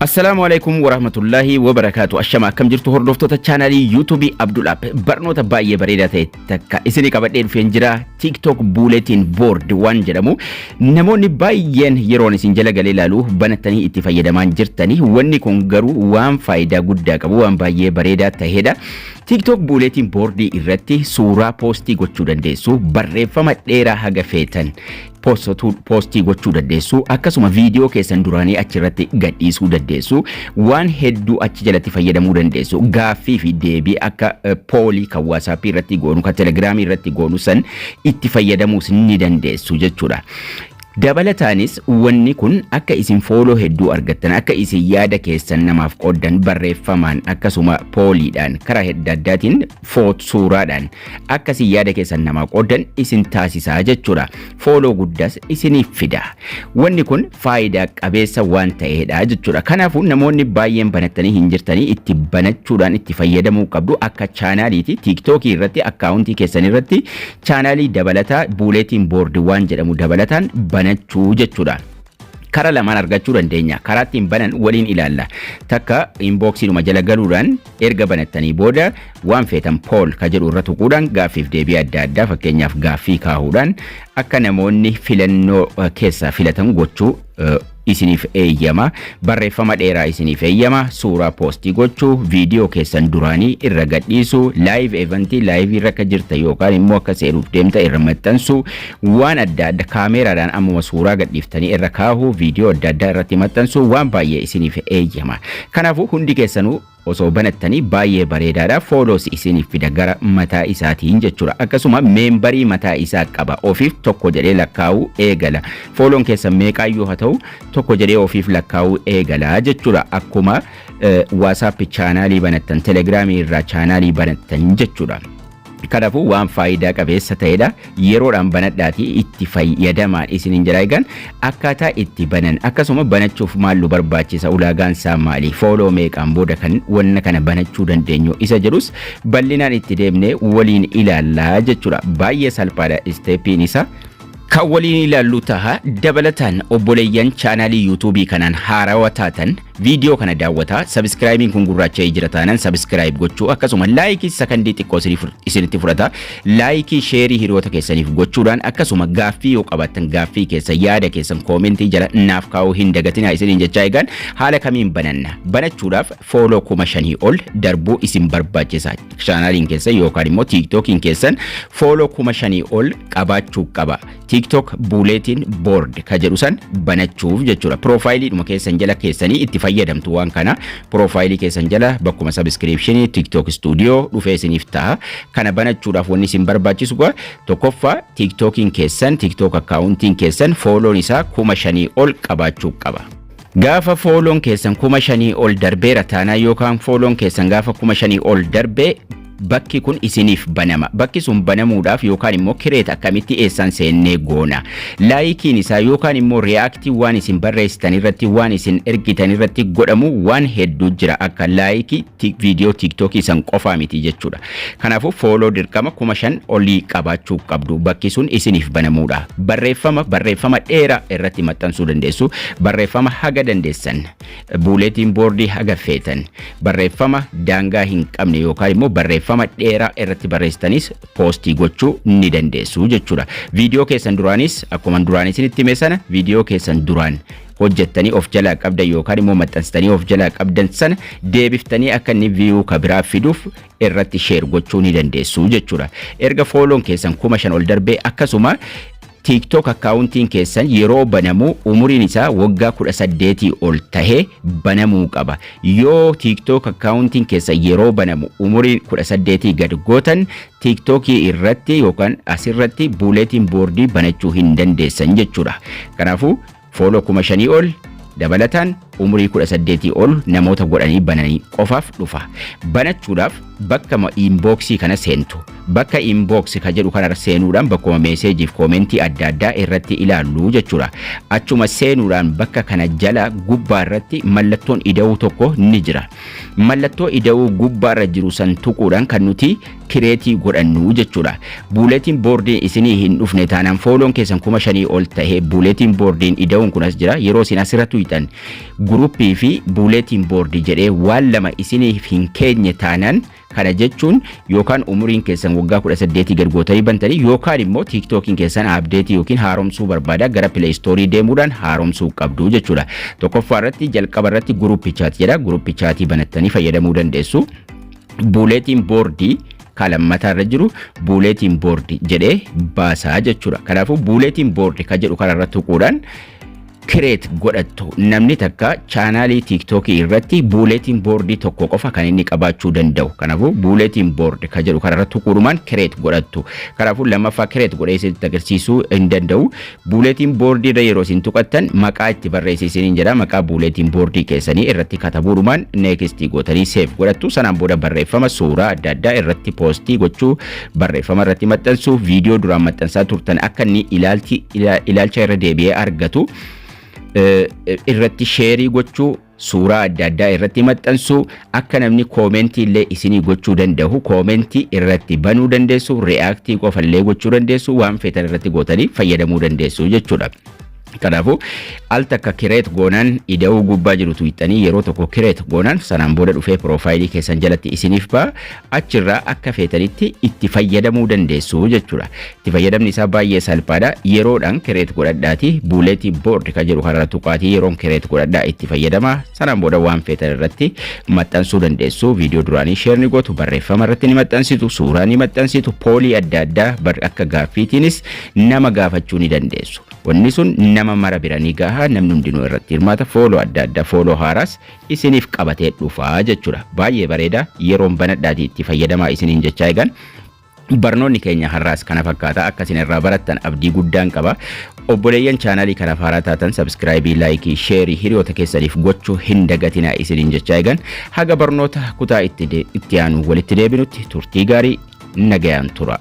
Assalaamu alaikum warahmatullahi wabarakaatu. Ashama, akkam jirtu hordoftoota chaanaalii YouTubeii Abdul App? Barnoota baay'ee bareedaa ta'e takka isinii qabadhee dhufeen jira. TikTok Bulletin Board waan jedhamu namoonni baay'een yeroon isin jala galee ilaalu banattanii itti fayyadamaa jirtanii. Wanni kun garuu waan faayidaa guddaa qabu, waan baay'ee bareedaa ta'edha. TikTok Bulletin Board irratti suuraa poostii gochuu dandeessu, barreeffama dheeraa haga feetan poostii gochuu dandeessu, akkasuma viidiyoo keessan duraanii achirratti gadhiisuu dandeessu, waan hedduu achi jalatti fayyadamuu dandeessu. Gaaffii fi deebii akka poolii kan WhatsAppii irratti goonu, kan Telegramii irratti goonu san itti fayyadamuus ni dandeessu jechuudha. Dabalataanis wanni kun akka isin follow hedduu argattan, akka isin yaada keessan namaaf qooddan, barreeffamaan akkasuma pooliidhaan, karaa adda addaatiin, suuraadhaan akka isin yaada keessan namaaf qooddan isin taasisaa jechuudha. Follow guddaas isiniif fida. Wanni kun faayidaa qabeessa waan ta'eedha jechuudha. Kanaafuu namoonni baay'een banattanii hin jirtanii, itti banachuudhaan itti fayyadamuu qabdu. Akka chaanaaliiti TikTokii irratti, akkaawuntii keessan irratti chaanaalii dabalataa bulletin board waan jedhamu dabalataan banachuu jechuudha. Karaa lamaan argachuu dandeenya. Karaa ittiin banan waliin ilaalla. Takka inboxiidhuma jala galuudhaan erga banattanii booda waan feetan poll ka jedhu irra tuquudhaan gaaffiif deebii adda addaa, fakkeenyaaf gaaffii kaahuudhaan akka namoonni filannoo keessaa filatan gochuu isiniif eeyyama. Barreeffama dheeraa isiniif eeyyama. Suuraa poostii gochuu, viidiyoo keessan duraanii irra gadhiisuu, live eventii, liveii irra akka jirta yookaan immoo akka seenuuf deemta irra maxxansuu, waan adda adda kaameeraadhaan ammuma suuraa gadhiiftanii irra kaahuu, viidiyoo adda addaa irratti maxxansuu, waan baay'ee isiniif eeyyama. Kanaafuu hundi keessanuu osoo banattanii baay'ee bareedaadha. Follows isiniif fida gara mataa isaatiin jechuudha. Akkasuma memberii mataa isaa qaba. Ofiif tokko jedhee lakkaa'uu eegala. Follown keessan meeqaayyuu haa ta'u, tokko jedhee ofiif lakkaa'uu eegala jechuudha. Akkuma WhatsApp chaanaalii banattan, Telegramii irraa chaanaalii banattan jechuudha. Kanaafuu waan faayidaa qabeessa ta'edha. Yeroodhaan banadhaatii itti fayyadamaa isiniin jedha. Egaan akkaataa itti banan, akkasuma banachuuf maallu barbaachisa, ulaagaan isaa maali, follow meeqaan booda kan wanna kana banachuu dandeenyu isa jedhus bal'inaan itti deemnee waliin ilaallaa jechuudha. Baay'ee salphaadha stepiin isaa. Kan waliin ilaallu taha. Dabalataan obboleeyyan chaanaalii YouTubeii kanaan haarawaa taatan, viidiyoo kana daawwataa subscribeiin kun gurraacha'ee jira taanaan subscribe gochuu, akkasuma likeii sakandii xiqqoo isinitti fudhata, likeii, shareii hiriyoota keessaniif gochuudhaan, akkasuma gaaffii yoo qabaattan gaaffii keessa, yaada keessan commentii jala naaf kaa'uu hin dagatinaa isiniin jechaa, egaan haala kamiin bananna? Banachuudhaaf follow 5,000 ol darbuu isin barbaachisa. Chaanaaliin keessan yookaan immoo TikTokiin keessan follow 5,000 ol qabaachuu qaba. TikTok Bulletin Board ka jedhu san banachuuf jechuudha. Profileiidhuma keessan jala keessanii itti fayyadamtu waan kana. Profileii keessan jala bakkuma subscriptionii TikTok Studio dhufee isiniif ta'a. Kana banachuudhaaf wanni isin barbaachisu tokkoffaa TikTokiin keessan, TikTok akkaawuntiin keessan follown isaa 5,000 ol qabaachuu qaba. Gaafa follown keessan 5,000 ol darbeera taanaa yookaan follown keessan gaafa 5,000 ol darbee, bakki kun isiniif banama. Bakki sun banamuudhaaf yookaan immoo create akkamitti eessaan seennee goona? Likeiin isaa yookaan immoo reactii waan isin barreessitan irratti, waan isin ergitan irratti godhamu waan hedduu jira, akka likeii viidiyoo TikTokii san qofaa miti jechuudha. Kanaafuu follow dirqama 5,000 olii qabaachuu qabdu bakki sun isiniif banamuudha. Barreeffama dheeraa irratti maxxansuu dandeessu. Barreeffama haga dandeessan, bulletin boardii haga feetan, barreeffama daangaa hin qabne yookaan immoo barreeffama dheeraa irratti barreessitanis poostii gochuu ni dandeessu jechuudha. Viidiyoo keessan duraanis akkuma duraan isinitti hime sana, viidiyoo keessan duraan hojjettanii of jalaa qabdan yookaan immoo maxxansitanii of jalaa qabdan sana deebiftanii akka inni view ka biraa fiduuf irratti share gochuu ni dandeessu jechuudha. Erga follown keessan 5,000 ol darbee, akkasuma TikTok akkaawuntiin keessan yeroo banamu umuriin isaa waggaa 18 ol tahee banamuu qaba. Yoo TikTok akkaawuntiin keessan yeroo banamu umuriin 18 gad gootan, TikTokii irratti yookaan asirratti bulletin boardii banachuu hin dandeessan jechuudha. Kanaafuu follow 5,000 ol, dabalataan umurii 18 ol namoota godhanii bananii qofaaf dhufa. Banachuudhaaf bakka inboxii kana seentu. Bakka inbox ka jedhu kanarra seenuudhaan bakkuma messageiif commentii adda addaa irratti ilaallu jechuudha. Achuma seenuudhaan bakka kana jala gubbaa irratti mallattoon ida'uu tokko ni jira. Mallattoo ida'uu gubbaarra jiru san tuquudhaan kan nuti createii godhannu jechuudha. Bulletin boardiin isinii hin dhufne taanaan, follown keessan 5,000 ol ta'ee bulletin boardiin ida'uun kun as jira. Yeroo isin asirra tuqxan Groupii fi bulletin boardii jedhee waan lama isiniif hin keenye taanaan, kana jechuun yookaan umuriin keessan waggaa 18 gad gootanii bantanii yookaan immoo TikTokiin keessan updateii yookiin haaromsuu barbaada, gara Play Storeii deemuudhaan haaromsuu qabdu jechuudha. Tokkoffaa irratti, jalqaba irratti group chat jedha. Group chatii banattanii fayyadamuu dandeessu. Bulletin boardii kalammataa irra jiru bulletin boardii jedhee baasaa jechuudha. Kanaafuu bulletin boardii ka jedhu kanarra tuquudhaan create godhattu. Namni takka channelii TikTokii irratti bulletin boardii tokko qofa kan inni qabaachuu danda'u. Kanaafuu bulletin board ka jedhu kanarra tuquudhumaan create godhattu. Kanaafuu lammaffaa create godhee isinitti agarsiisuu hin danda'u. Bulletin boardii irra yeroo isin tuqattan maqaa itti barreessi isiniin jedha. Maqaa bulletin boardii keessanii irratti katabuudhumaan nextii gootanii save godhattu. Sanaan booda barreeffama, suuraa adda addaa irratti postii gochuu, barreeffama irratti maxxansuu, viidiyoo duraan maxxansaa turtan akka inni ilaalcha irra deebi'ee argatu irratti shareii gochuu, suuraa adda addaa irratti maxxansuu, akka namni commentii illee isinii gochuu danda'u commentii irratti banuu dandeessu, reactii qofallee gochuu dandeessu, waan feetan irratti gootanii fayyadamuu dandeessu jechuudha. Kanaafuu al takka create goonaan ida'uu gubbaa jiru tuqxanii yeroo tokko create goonaan sanaan booda dhufee profileii keessan jalatti isiniif ba'a. Achirraa akka feetanitti itti fayyadamuu dandeessu jechuudha. Itti fayyadamni isaa baay'ee salphaadha. Yeroodhaan create godhadhaati bulletin board kan jedhu kanarra tuqaatii yeroon create godhadhaa itti fayyadama. Sanaan booda waan feetan irratti maxxansuu dandeessu. Viidiyoo duraanii share ni gootu, barreeffama irratti ni maxxansitu, suuraa ni maxxansitu, pollii adda addaa akka gaaffiitiinis nama gaafachuu ni dandeessu. Wanni sun nama mara bira ni gaha, namni hundinuu irratti hirmaata, follow adda addaa, follow haaraas isiniif qabatee dhufaa jechuudha. Baay'ee bareeda, yeroon banadhaatii itti fayyadamaa isiniin jechaa eegan. Barnoonni keenya har'aas kana fakkaata. Akka isin irraa barattan abdii guddaan qaba. Obboleeyyan channelii kanaaf haaraa taatan subscribeii, likeii, shareii hiriyoota keessaniif gochuu hin dagatinaa isiniin jechaa eegan. Haga barnoota kutaa itti aanu walitti deebinutti turtii gaarii, nagayaan tura.